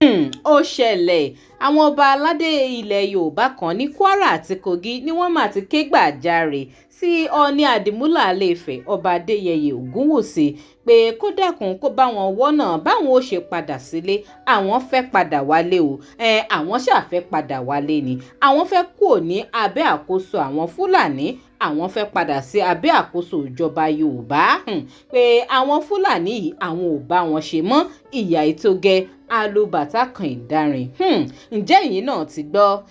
Ó ṣẹlẹ̀, àwọn ọba aládé ilẹ̀ Yorùbá kan ní Kwara àti Kogi ni wọ́n má ti kẹ́gbajàre sí Ooni Adimula Ilé-Ifẹ̀, Ọba Adéyẹyẹ Ògúnwúsì, pé kó dákun kó bá wọn wọ́nà báwọn ó ṣe padà sílé. Àwọn fẹ́ padà wálé o. Àwọn ṣáà fẹ́ padà wálé ni. Àwọn fẹ́ kúrò ní abẹ́ àkóso àwọn Fúlàní, àwọn fẹ́ padà sí abẹ́ àkóso ìjọba Yorùbá, pé àwọn Fúlàní yìí, àwọn ò bá wọn ṣe mọ́. Ìyà ìtógẹ alùbàtà kan ìdarin. Ǹjẹ́ ẹ̀yin náà ti gbọ́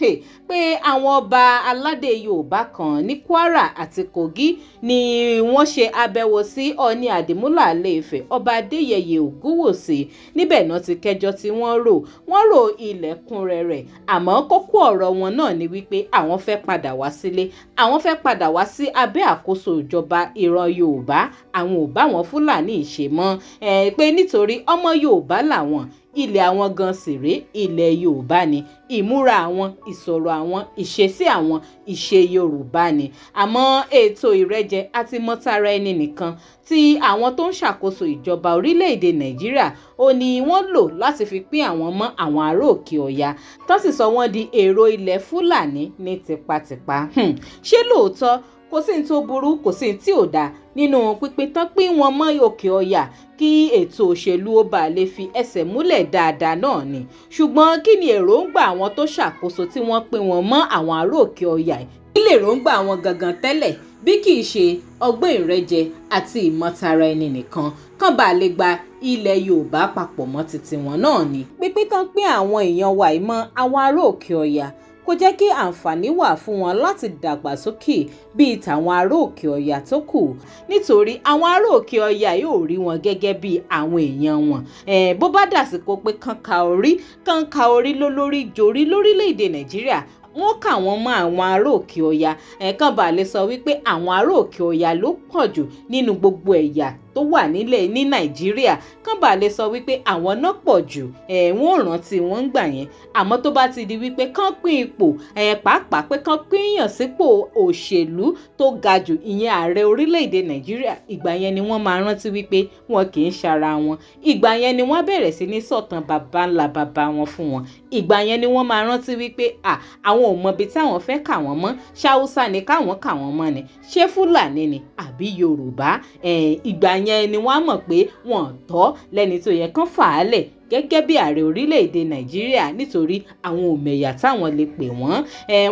pé àwọn ọba aládé Yorùbá kan ní Kwara àti Kogi ni wọ́n ṣe àbẹ̀wò sí Ooni Adimula Ilé-Ifẹ̀, Ọba Adéyẹyẹ Ògúnwùsì? Níbẹ̀ náà ti kẹjọ tí wọ́n rò, wọ́n rò ilẹ̀kùn rẹ̀. Àmọ́ kókó ọ̀rọ̀ wọn náà ni wípé àwọn fẹ́ padà wá sílé, àwọn fẹ́ padà wá sí abẹ́ àkóso ìjọba ìran Yorùbá. Àwọn ò bá wọn Fúlàní ṣe mọ́, pé nítorí ọmọ Yorùbá làwọn, ilẹ̀ àwọn gan sì rèé, ilẹ̀ Yorùbá ni. Ìmúra àwọn, ìsọ̀rọ̀ àwọn, ìṣesí àwọn, ìṣe Yorùbá ni. Àmọ́ ètò ìrẹ́jẹ àti mọ́tara ẹni nìkan tí àwọn tó ń ṣàkóso ìjọba orílẹ̀-èdè Nàìjíríà ó ní wọ́n lò láti fi pín àwọn mọ́ àwọn ará òkè ọya, tán sì sọ wọ́n di èrò ilẹ̀ Fúlàní ní tipátipá. Ṣé lóòótọ́ kò sí ní tó burú, kò sí ní tí ò dáa nínú pípín tán pín wọn mọ́ òkè ọya kí ètò òṣèlú ó bá lè fi ẹsẹ̀ múlẹ̀ dáadáa náà ni? Ṣùgbọ́n kí ni èròǹgbà àwọn tó ṣàkóso tí wọ́n pín wọn mọ́ àwọn ará òkè ọya yìí? Kí lèròǹgbà wọn gangan tẹ́lẹ̀, bí kì í ṣe ọgbọ́n ìrẹ́jẹ àti ìmọ̀tara ẹni nìkan kán bá lè gba ilẹ̀ Yorùbá papọ̀ mọ́ titi wọn náà ni? Pípín tán pín àwọn èèyàn wa yìí mọ́ àwọn ará òkè ọya kò jẹ́ kí àǹfààní wà fún wọn láti dàgbàsókè bíi tàwọn ará òkè ọya tó kù, nítorí àwọn ará òkè ọya yóò rí wọn gẹ́gẹ́ bí àwọn èèyàn wọn. Bó bá dàsìkò pé kán ka orí, kán ka orí lólórí jorí lórílẹ̀‐èdè Nàìjíríà, wọ́n kà wọ́n mọ́ àwọn ará òkè ọya, ẹ̀ẹ̀kan bá lè sọ wípé àwọn ará òkè ọya ló pọ̀ jù nínú gbogbo ẹ̀yà tó wà nílẹ̀ ní Nàìjíríà, kán bá lè sọ wípé àwọn náà pọ̀ jù, wọ́n ò rántí wọ́n ń gbà yẹn. Àmọ́ tó bá ti di wípé kán pín ipò, pàápàá pé kán pín yàn sípò òṣèlú tó ga jù, ìyẹn ààrẹ orílẹ̀-èdè Nàìjíríà, ìgbà yẹn ni wọ́n máa rántí wípé wọn kì í ṣara wọn. Ìgbà yẹn ni wọ́n bẹ̀rẹ̀ sí ní sọ̀tàn baba ńlá baba wọn fún wọn. Ìgbà yẹn ni wọ́n máa rántí wípé àwọn ò mọbi táwọn fẹ́ kà wọ́n mọ́. Ṣáúsá ni káwọn kà wọ́n mọ́ ni, ṣé Fúlàní ni àbí Yorùbá? Ìgbà yẹn ni wọ́n á mọ̀ pé wọ́n tọ́ lẹ́ni tó yẹ kán fà á lẹ̀ gẹ́gẹ́ bí ààrẹ orílẹ̀-èdè Nàìjíríà, nítorí àwọn òmẹ̀yà táwọn lè pè wọ́n.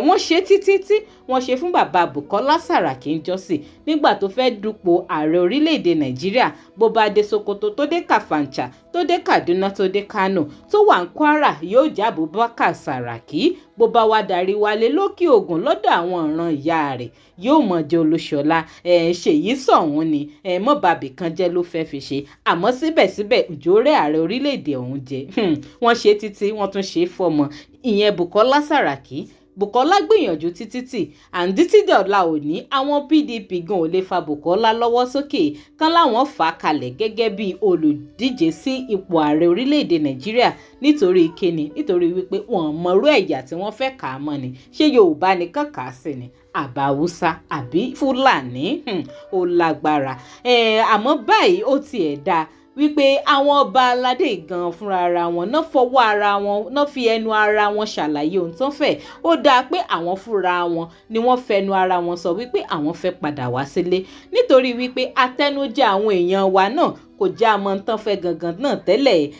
Wọ́n ṣe títí tí wọ́n ṣe fún bàbá Bùkọ́lá Sàràkí ńjọ́sí nígbà tó fẹ́ dupò ààrẹ orílẹ̀-èdè Nàìjíríà. Bó bá dé Sokoto, tó dé Kàfàǹchà, tó dé Kaduna, tó dé Kano, tó wà ní Kwara, yóò jẹ́ Abubakar Sàràkí. Bó bá wá darí wálé lókè Ògùn lọ́dọ̀ àwọn ìran ìyá rẹ̀, yóò mọ̀ jẹ́ Olúṣọlá. Ṣèyí sọ̀hún ni mọ́ bàbí kan jẹ́ ló fẹ́ fi ṣe. Àmọ́ síbẹ̀síbẹ̀, ìjórẹ̀ ààrẹ orílẹ̀-èdè ọ̀hún jẹ́. Wọ́n ṣe títí, wọ́n tún ṣe fọ́mọ, ìyẹn Bùkọ́lá Sàràkí. Bùkọ́lá gbìyànjú títí tí àǹdí tí dọ̀la òní, àwọn PDP gan ò lè fa Bùkọ́lá lọ́wọ́ sókè kán láwọn fà á kalẹ̀ gẹ́gẹ́ bí olùdíje sí ipò ààrẹ orílẹ̀-èdè Nàìjíríà. Nítorí kíni? Nítorí wípé wọ́n mọ̀rú ẹ̀yà tí wọ́n fẹ́ kà á mọ́ ni. Ṣé Yorùbá nìkan kà á sí ni, àbá Haúsá àbí Fúlàní? Ó lágbára. Àmọ́ báyìí, ó tiẹ̀ dáa wípé àwọn ọba aládé gan fúnra ara wọn náà fọwọ́ ara wọn náà fi ẹnu ara wọn ṣàlàyé ohun tó ń fẹ́. Ó dáa pé àwọn fúnra wọn ni wọ́n fẹnu ara wọn sọ wípé àwọn fẹ́ padà wá sílé, nítorí wípé atẹnujẹ àwọn èèyàn wa náà kò já mọ́ tán fẹ́ gangan náà tẹ́lẹ̀.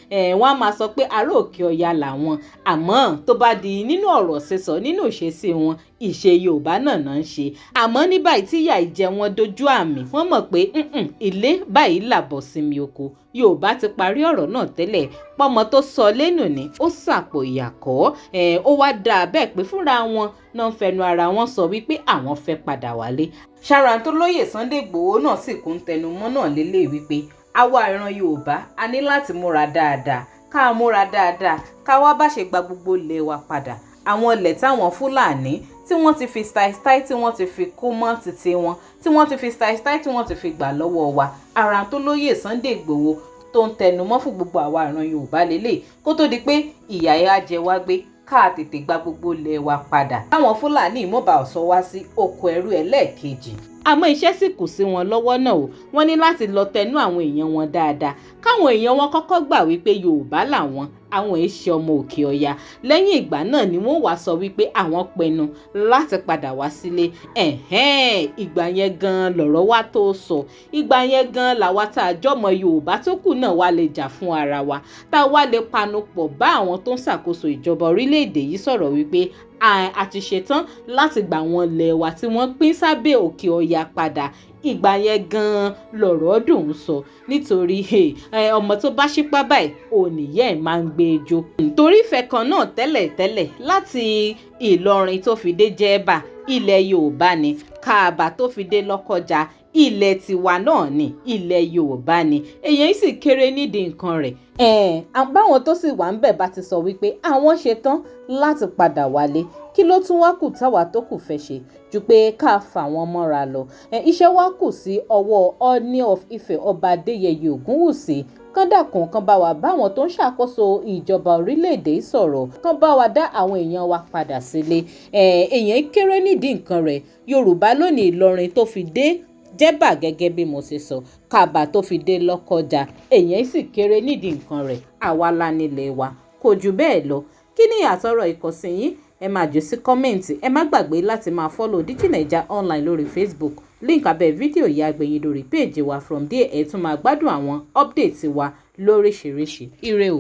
Wọ́n á máa sọ pé ará òkè ọya làwọn, àmọ́ tó bá di nínú ọ̀rọ̀ sísọ, nínú ìṣesí wọn, ìṣe Yorùbá náà náà ń ṣe. Àmọ́ ní báyìí tí ìyà ìjẹ wọn dojú àmì, wọ́n mọ̀ pé ilé báyìí làbọ̀ sinmi oko. Yorùbá ti parí ọ̀rọ̀ náà tẹ́lẹ̀, pọ́mọ tó sọ lẹ́nu ni ó sàpò ìyàkọ́. Ó wá dáa bẹ́ẹ̀ pé fúnra wọn náà ń fẹnu ara wọn sọ wípé àwọn fẹ́ padà wálé. Ṣára tó lóye Sunday Igboho náà sì kún tẹnumọ́ náà lélẹ̀ wípé àwa ìran Yorùbá a ní láti múra dáadáa, ká múra dáadáa, ká wá bá ṣe gba gbogbo ilẹ̀ wa padà, àwọn ilẹ̀ táwọn Fúlàní tí wọ́n ti fi style style, tí wọ́n ti fi kó mọ́ títí wọn, tí wọ́n ti fi style style, tí wọ́n ti fi gbà lọ́wọ́ wa. Ara tó lóye Sunday Igboho tó ń tẹnumọ́ fún gbogbo àwa ìran Yorùbá lélẹ̀, kó tó di pé ìyà ẹ̀ á jẹ wá gbé, ká tètè gba gbogbo ilẹ̀ wa padà, káwọn Fúlàní ìmọ̀ọ́bà ọ̀sọ́ wá sí oko ẹrú ẹlẹ́ẹ̀kejì. Àmọ́ iṣẹ́ sì kù sí wọn lọ́wọ́ náà o. Wọ́n ní láti lọ tẹnu àwọn èèyàn wọn dáadáa, káwọn èèyàn wọn kọ́kọ́ gbà wípé Yorùbá làwọn. Àwọn èé ṣe ọmọ Òkè Ọya. Lẹ́yìn ìgbà náà ni wọ́n wá sọ wípé àwọn pinnu láti padà wá sílé. Ẹ̀hẹ́n, ìgbà yẹn gan-an lọ̀rọ̀ wá tó sọ. Ìgbà yẹn gan-an làwa tá a jọmọ Yorùbá tó kù náà wá lè jà fún ara wa, tá a wá lè panupọ̀ bá àwọn tó ń ṣàkóso ìjọba orílẹ̀-èdè yìí sọ̀rọ̀ wípé a ti ṣetán láti gbà wọ́n lẹ̀ wa tí wọ́n pín sábẹ́ Òkè Ọya padà. Ìgbà yẹn gan-an lọ̀rọ̀ dùn ún sọ, nítorí ọmọ tó bá ṣípá báyìí, òníyẹ́ ẹ̀ máa ń gbé e jó. Torí ìfẹ́ kan náà tẹ́lẹ̀tẹ́lẹ̀, láti Ìlọrin tó fi dé Jẹ́bà, ilẹ̀ Yorùbá ni. Káàbà tó fi dé Lọ́kọjà, ilẹ̀ tiwa náà ni, ilẹ̀ Yorùbá ni. Èèyàn sì kéré nídìí nǹkan rẹ̀. Báwọn tó sì wà ń bẹ̀ bá ti sọ wípé àwọn ṣetán láti padà wálé, kí ló tún wá kù táwa tó kù fẹ́ ṣe ju pé ká fà wọ́n mọ́ra lọ? Iṣẹ́ wa kù sí ọwọ́ Ọọ̀ni of Ifẹ̀, Ọba Adéyẹyè Ògúnwùsì. Kán dákun, kán bá wa báwọn tó ń ṣàkóso ìjọba orílẹ̀-èdè sọ̀rọ̀, kán bá wa dá àwọn èèyàn wa padà sílé. Èèyàn kéré nídìí nǹkan rẹ̀. Yorùbá lónìí, Ìlọrin tó fi dé Jẹ́bà, gẹ́gẹ́ bí mo ṣe sọ, Kàbà tó fi dé Lọ́kọjà, èèyàn sì kéré nídìí nǹkan rẹ̀. Àwa la nílẹ̀ wa, kò jù bẹ́ẹ̀ lọ. Kí ni àtọ̀rọ̀ ìkọ̀sìn yín? Ẹ máa jù sí comment. Ẹ má gbàgbé láti máa follow DigiNaija Online lórí Facebook. Link abẹ́ fídíò yìí á gbé yín lórí page wa. From there, ẹ tún máa gbádùn àwọn update wa lóríṣiríṣi. Ire o.